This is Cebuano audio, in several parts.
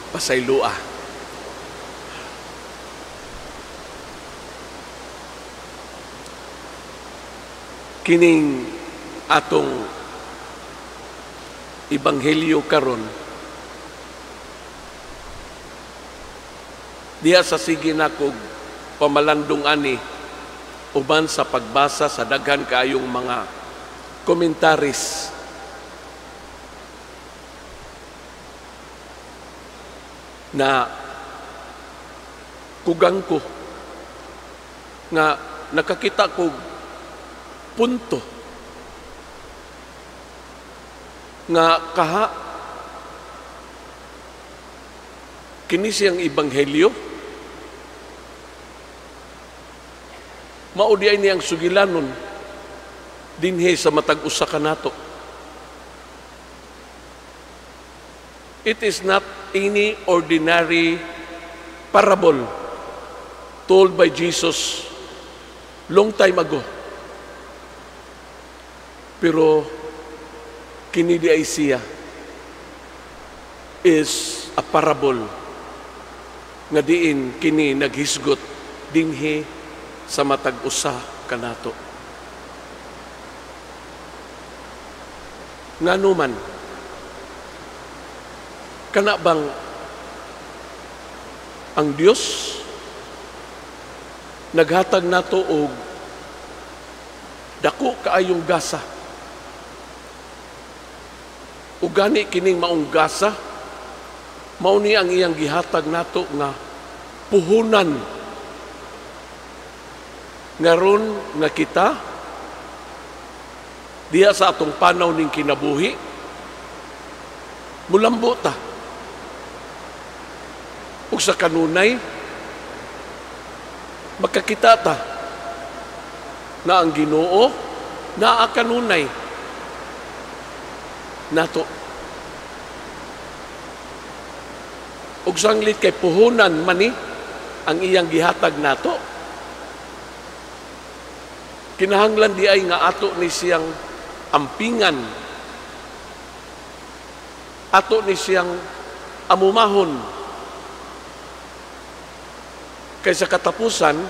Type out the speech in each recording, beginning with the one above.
Pasaylua. Kining atong ebanghelyo karon diha sa sige nakog pamalandong ani uban sa pagbasa sa daghan kaayong mga komentaris na kugang ko nga nakakita ko punto nga kaha kini siyang ebanghelyo mao di ay niyang sugilanon dinhi sa matag usa kanato. It is not any ordinary parable told by Jesus long time ago. Pero kini di ay siya is a parable nga diin kini naghisgot dinhi sa matag usa kanato. Ngano man kana bang ang Dios naghatag nato og dako kaayong gasa? Ug gani kining maong gasa mao ni ang iyang gihatag nato nga puhunan ngaron nga kita diha sa atong panaw ning kinabuhi mulambo ta ug sa kanunay makakita ta na ang Ginoo naa kanunay nato. Ug sanglit kay puhunan mani ang iyang gihatag nato, kinahanglan di ay nga ato ni siyang ampingan, ato ni siyang amumahon. Kaysa katapusan,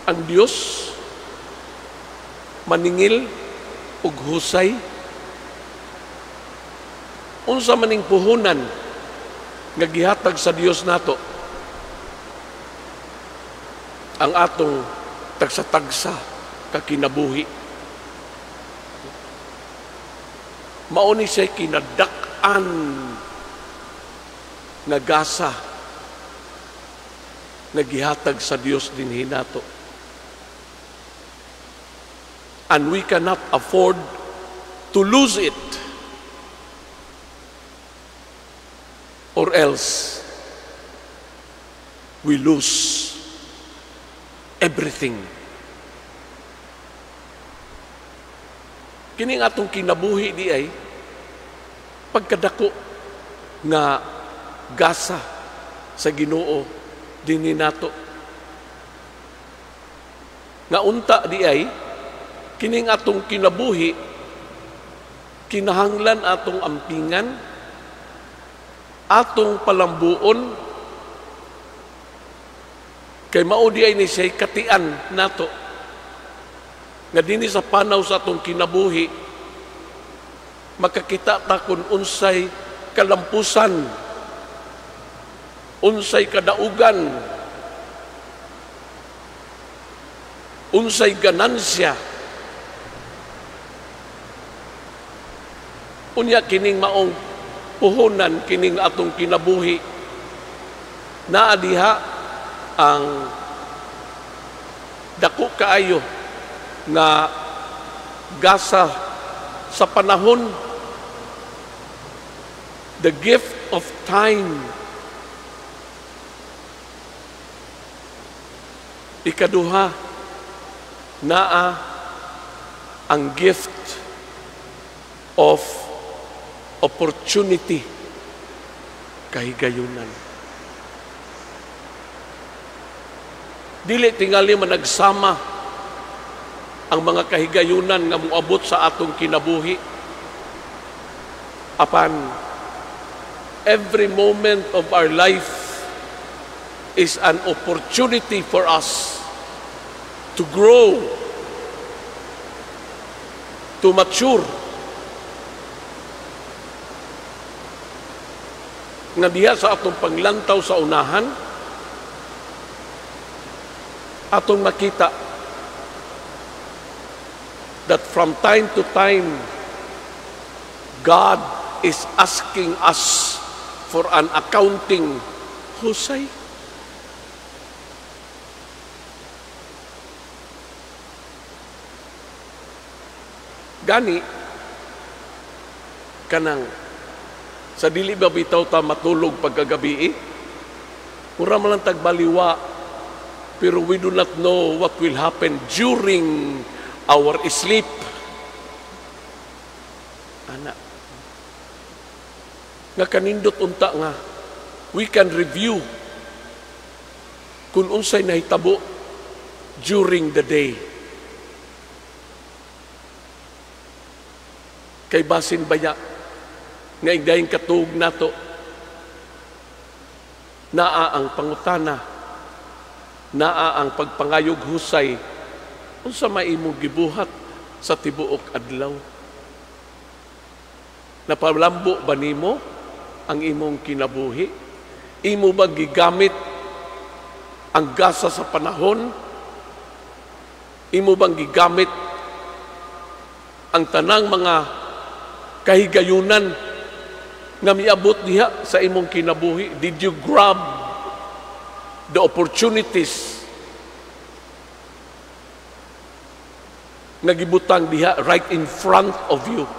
ang Dios maningil ug husay. Unsa maning puhunan nga gihatag sa Dios nato? Ang atong tagsa-tagsa kakinabuhi. Mao ni siya kinadak-an nga gasa nga gihatag sa Dios dinhi nato. And we cannot afford to lose it, or else we lose everything. Kining atong kinabuhi di ay pagkadako nga gasa sa Ginoo dinhi nato. Nga unta di ay kining atong kinabuhi kinahanglan atong ampingan, atong palambuon, kay mao di ay ni siya'y katian nato nga dinhi sa panaw sa atong kinabuhi makakita ta kun unsay kalampusan, unsay kadaugan, unsay ganansya. Unya kining maong puhunan kining atong kinabuhi, naa diha ang dako kaayo nga gasa sa panahon, the gift of time. Ikaduha, naa ang gift of opportunity, kahigayunan. Dili tingali managsama ang mga kahigayunan nga moabot sa atong kinabuhi. Apan Every moment of our life is an opportunity for us to grow, to mature. Nga diha sa atong panglantaw sa unahan, atong makita that from time to time, God is asking us for an accounting. Husay. Gani, kanang sa dili ba bitaw ta matulog pagkagabi eh? Mura man lang tagbaliwa, pero we do not know what will happen during our sleep. Ana. Nga kanindot unta nga we can review kung unsay nahitabo during the day. Kay basin baya nga igdayeng katuog nato naa ang pangutana, naa ang pagpangayog husay unsa may imong gibuhat sa tibuok adlaw. Napalambo ba nimo ang imong kinabuhi? Imo ba gigamit ang gasa sa panahon? Imo bang gigamit ang tanang mga kahigayunan nga miabot diha sa imong kinabuhi? Did you grab the opportunities nga gibutang diha right in front of you?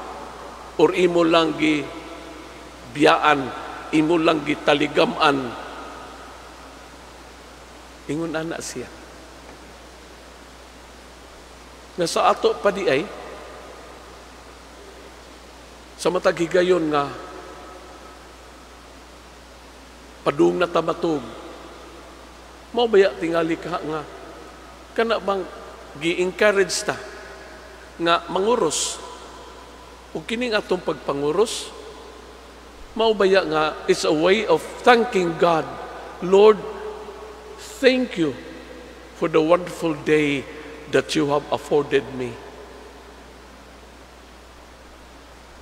Or imo lang gibiyaan, imo lang gitaligam-an? Ingon ana siya. Nga sa ato pa di ay, sa matag higayon nga padung na tamatog, mao baya tingali ka nga kana bang gi-encourage ta nga manguros? Ug kining atong pagpanguros, mao baya nga it's a way of thanking God. Lord, thank you for the wonderful day that you have afforded me.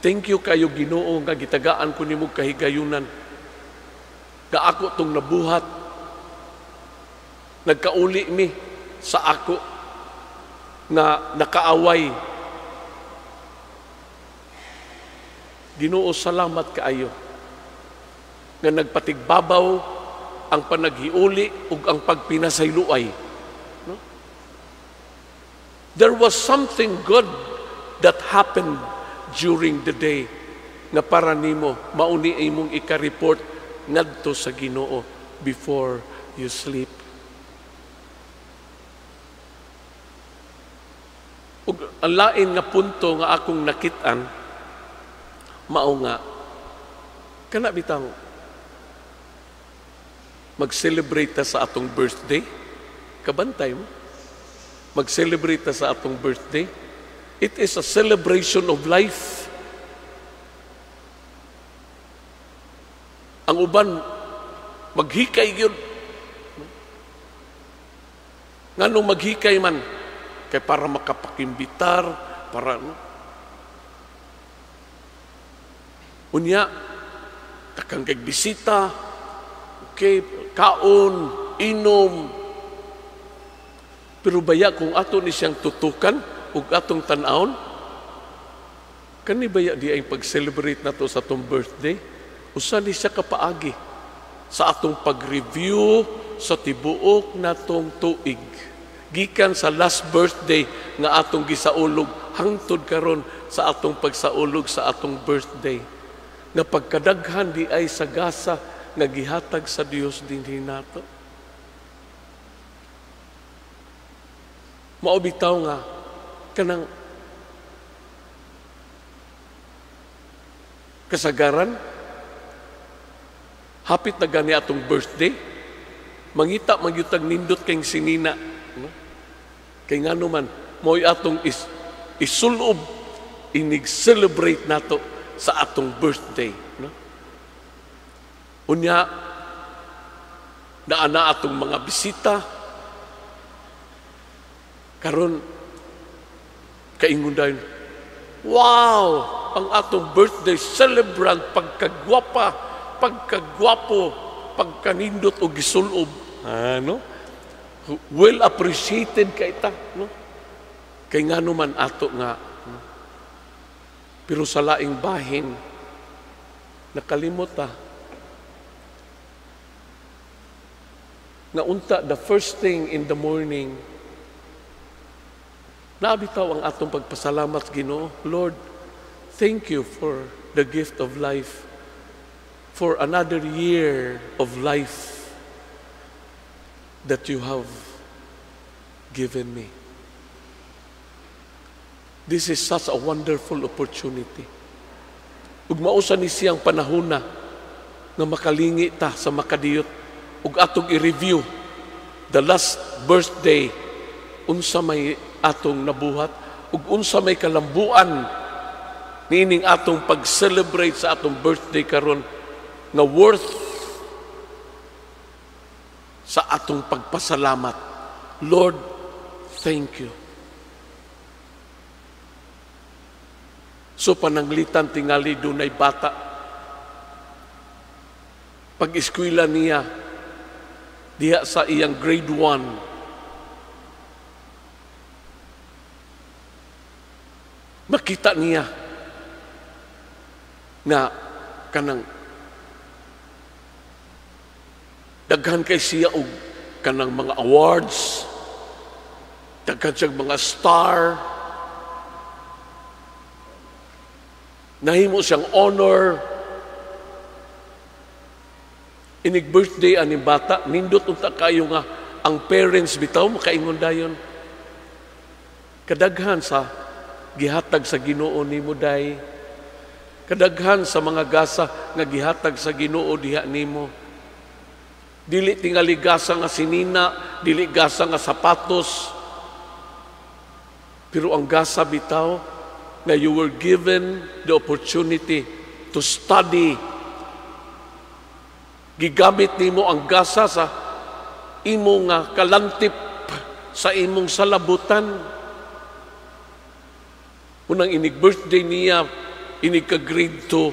Thank you kayo Ginoo nga gitagaan ko nimo kahigayunan. Nga ako tong nabuhat, nagkauli mi sa ako nga nakaaway. Ginoo, salamat kaayo nga nagpatigbabaw ang panaghiuli ug ang pagpinasayloay. No? There was something good that happened during the day nga para nimo mauni imong ika-report ngadto sa Ginoo before you sleep. Ug ang lain nga punto nga akong nakit-an mao nga kana bitang mag-celebrate ta sa atong birthday. Kabantay mo. Mag-celebrate ta sa atong birthday. It is a celebration of life. Ang uban maghikay gyud. Nganong maghikay man? Kay para makapakimbitar, para no? Unya, takang kay bisita, okay, kaon, inom. Pero baya kung ato ni siyang tutukan ug atong tan-awon, kani baya di ay pag-celebrate nato sa atong birthday? Usa ni siya kapaagi sa atong pag-review sa tibuok natong tuig. Gikan sa last birthday nga atong gisaulog hangtod karon sa atong pagsaulog sa atong birthday. Nga pagkadaghan di ay sa gasa nga gihatag sa Dios dinhi nato. Mao bitaw nga kanang kasagaran hapit na gani atong birthday, mangita magyutag nindot kay sinina, no? Kay ngano man mo'y atong isulob inig celebrate nato sa atong birthday, no? Unya, naa na atong mga bisita. Karon kaingon dayon, "Wow, ang atong birthday celebrant, pagkagwapa, pagkagwapo, pagkanindot og gisulob." Ano? Well appreciated kay ta, no? Kay ngano man ato nga, no? Pero sa laing bahin, nakalimot ta nga unta the first thing in the morning, naabitaw ang atong pagpasalamat, Ginoo. "Lord, thank you for the gift of life, for another year of life that you have given me. This is such a wonderful opportunity." Ug mausa ni siyang panahona nga makalingi ta sa makadiyot ug atong i-review the last birthday, unsa may atong nabuhat ug unsa may kalambuan niining atong pag-celebrate sa atong birthday karon nga worth sa atong pagpasalamat. Lord, thank you. So pananglitan tingali dunay bata. Pag-eskwela niya diha sa iyang grade 1, makita niya na kanang daghan kay siya og kanang mga awards, daghan siyang mga star, nahimo siyang honor. Inig birthday ani bata, nindot unta kayo nga ang parents bitaw makaingon dayon, "Kadaghan sa gihatag sa Ginoo nimo day. Kadaghan sa mga gasa nga gihatag sa Ginoo diha nimo. Dili tingali gasa nga sinina, dili gasa nga sapatos, pero ang gasa bitaw nga you were given the opportunity to study. Gigamit nimo ang gasa sa imo nga kalantip sa imong salabutan." Unang inig birthday niya, inig ka grade 2,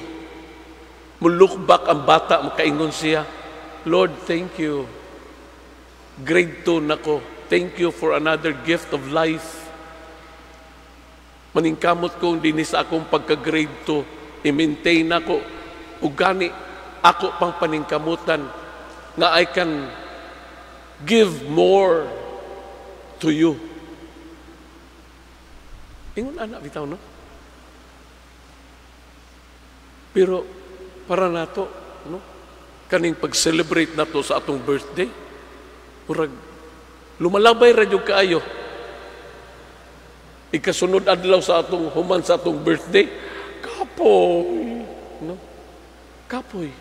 mu-look back ang bata, makaingon siya, "Lord, thank you. Grade 2 nako. Thank you for another gift of life. Maningkamot kong dinhi sa akong pagka-grade 2, i-maintain ako. Ug gani, ako pang paningkamutan nga I can give more to you." Ingon ana bitaw, no? Pero para nato, no? Kaning pag-celebrate nato sa atong birthday, murag lumalabay ra jud kaayo. Ikasunod adlaw sa atong human sa atong birthday, kapoy, no? Kapoy.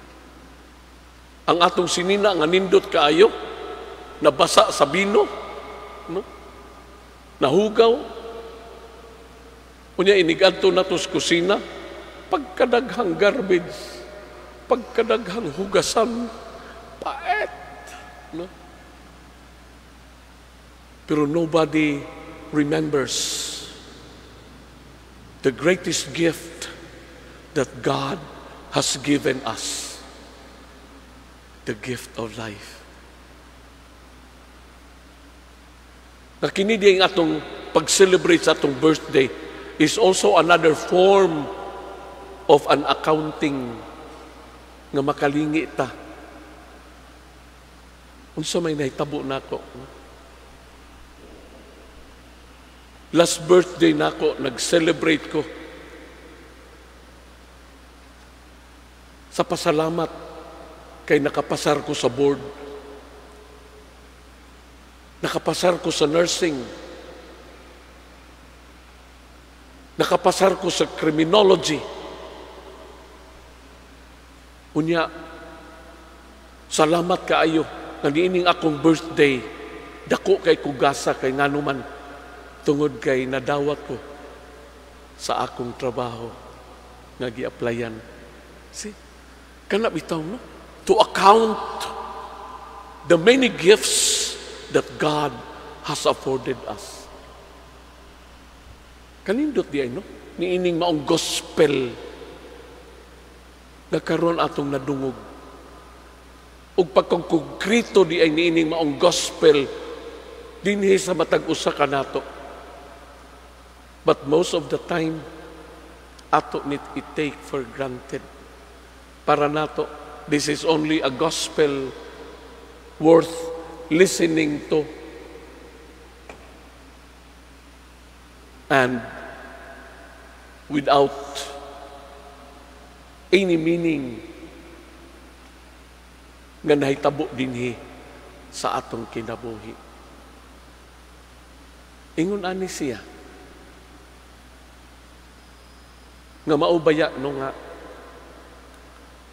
Ang atong sinina nga nindot kaayo, nabasa sa bino, no? Nahugaw. Unya inigadto nato sa kusina, pagkadaghang garbage, pagkadaghang hugasan, paet, no? Pero nobody remembers the greatest gift that God has given us, the gift of life. Na kini diyang atong pag-celebrate sa atong birthday is also another form of an accounting nga makalingi ta. Unsa may nahitabo nako? Last birthday nako, nag-celebrate ko sa pasalamat kay nakapasar ko sa board. Nakapasar ko sa nursing. Nakapasar ko sa criminology. Unya, salamat kaayo nga niining akong birthday, dako kay kugasa kay nganuman tungod kay nadawat ko sa akong trabaho nga gi-applyan. See? Kana bitaw, no? to account the many gifts that God has afforded us. Kanindot diay, no? Niining maong gospel nga karon atong nadungog. Ug pagkongkrito diay niining maong gospel dinhi sa matag usa kanato. But most of the time, ato ni i-take for granted. Para nato, this is only a gospel worth listening to. And without any meaning nga nahitabo dinhi sa atong kinabuhi. Ingon ani siya nga maubaya no nga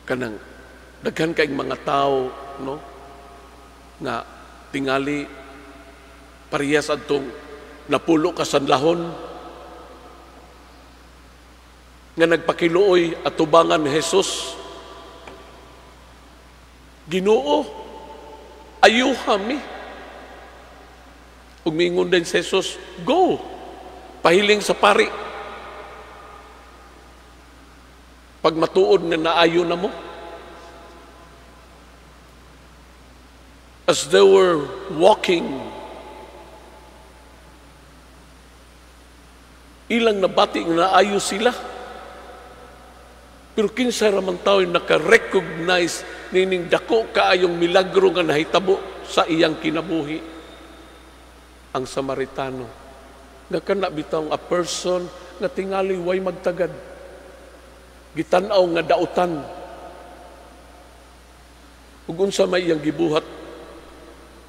kanang daghan kaing mga tao, no, nga tingali parehas adtong napulo ka sanlahon nga nagpakiluoy atubangan ni Jesus. Ginoo, ayuha mi. Ug miingon din si Jesus, go, pahiling sa pari. Pag matuod nga naayo na mo. As they were walking, ilang nabati nga naayo sila. Pero kinsa ra man tawo naka-recognize nining dako kaayong milagro nga nahitabo sa iyang kinabuhi? Ang Samaritano. Nga kana bitaw a person nga tingali way magtagad. Gitan-aw nga dautan. Ug unsa may iyang gibuhat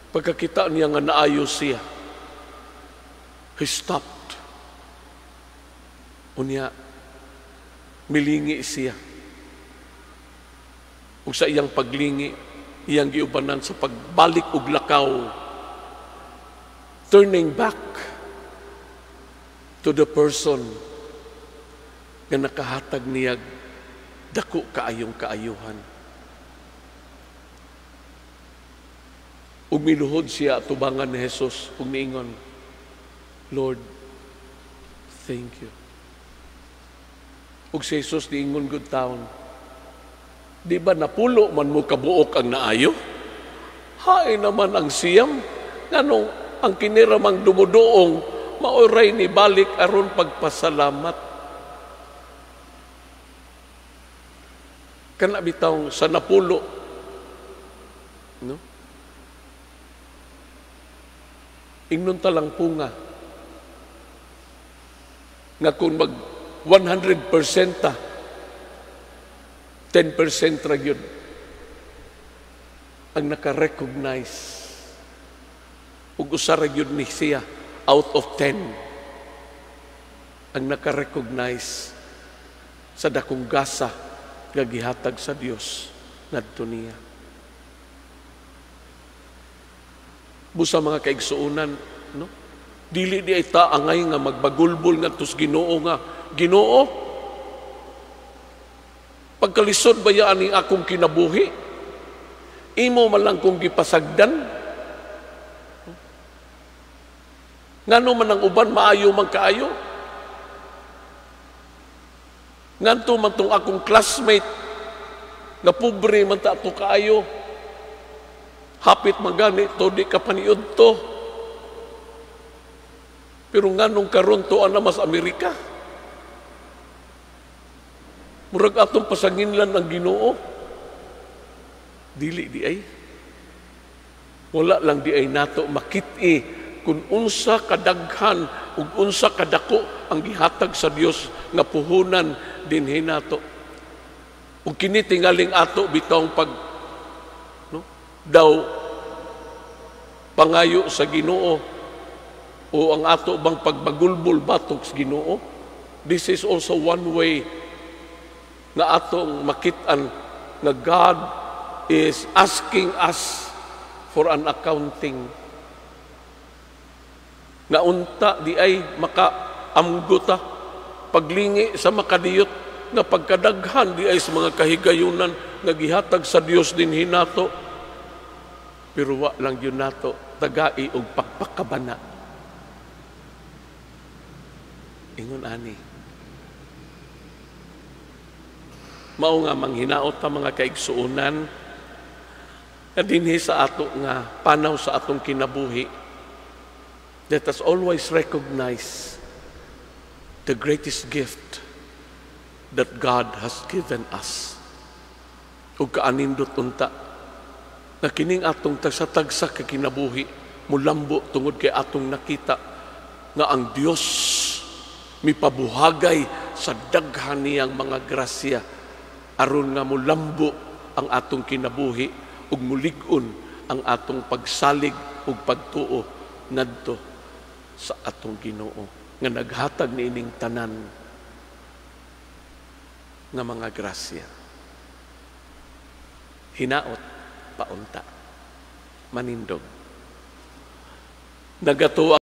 pagkakita niya nga naayo siya? He stopped. Unya, milingi siya. Ug sa iyang paglingi, iyang giubanan sa pagbalik og lakaw, turning back to the person nga nakahatag niya dako kaayong kaayuhan. Ug miluhod siya atubangan ni Jesus ug niingon, Lord, thank you. Ug si Jesus niingon good taon, di ba napulo man mo kabuok ang naayo? Hain naman ang siyam, nganong ang kiniramang dumuduong maoray ni balik aron pagpasalamat. Kana bitaw sa napulo, no? Ingnon ta lang punga nga kung mag 100% ta, 10% ra gyud ang naka-recognize. Ug usa ra gyud ni siya out of 10 ang naka-recognize sa dakong gasa nga gihatag sa Dios ngadto niya. Busa mga kaigsuonan, no? Dili di ay taangay nga magbagulbol ngadto sa Ginoo nga, Ginoo, pagkalisod ba yaan ning akong kinabuhi? Imo man lang kong gipasagdan. Ngano man ang uban maayo man kaayo? Nganto man tong akong classmate nga pobre man ta ato kaayo. Hapit man gani to, di ka paniud to. Pero nganong karon to ana mas Amerika? Murag atong pasanginlan ang Ginoo. Dili di ay. Wala lang di ay nato makit-i kung unsa kadaghan ug unsa kadako ang gihatag sa Dios nga puhunan dinhi nato. Ug kini tingaling ato bitawng pag, no, daw pangayo sa Ginoo o ang ato bang pagbagulbol batok sa Ginoo. This is also one way nga atong makit-an nga God is asking us for an accounting. Nga unta di ay makaamgota paglingi sa makadiyot nga pagkadaghan di ay sa mga kahigayunan nga gihatag sa Dios dinhi nato. Pero wa lang gyud nato tagai og pagpakabana. Ingon ani. Mao nga manghinaot ta, mga kaigsuonan, nga dinhi sa ato nga panaw sa atong kinabuhi, let us always recognize the greatest gift that God has given us. Ug kaanindot unta na kining atong tagsa-tagsa ka kinabuhi mulambo tungod kay atong nakita nga ang Dios mipabuhagay sa daghan niyang mga grasya aron nga mulambo ang atong kinabuhi ug mulig-on ang atong pagsalig ug pagtuo ngadto sa atong Ginoo nga naghatag niining tanan nga mga grasya. Hinaot paunta. Manindog. Nagatuo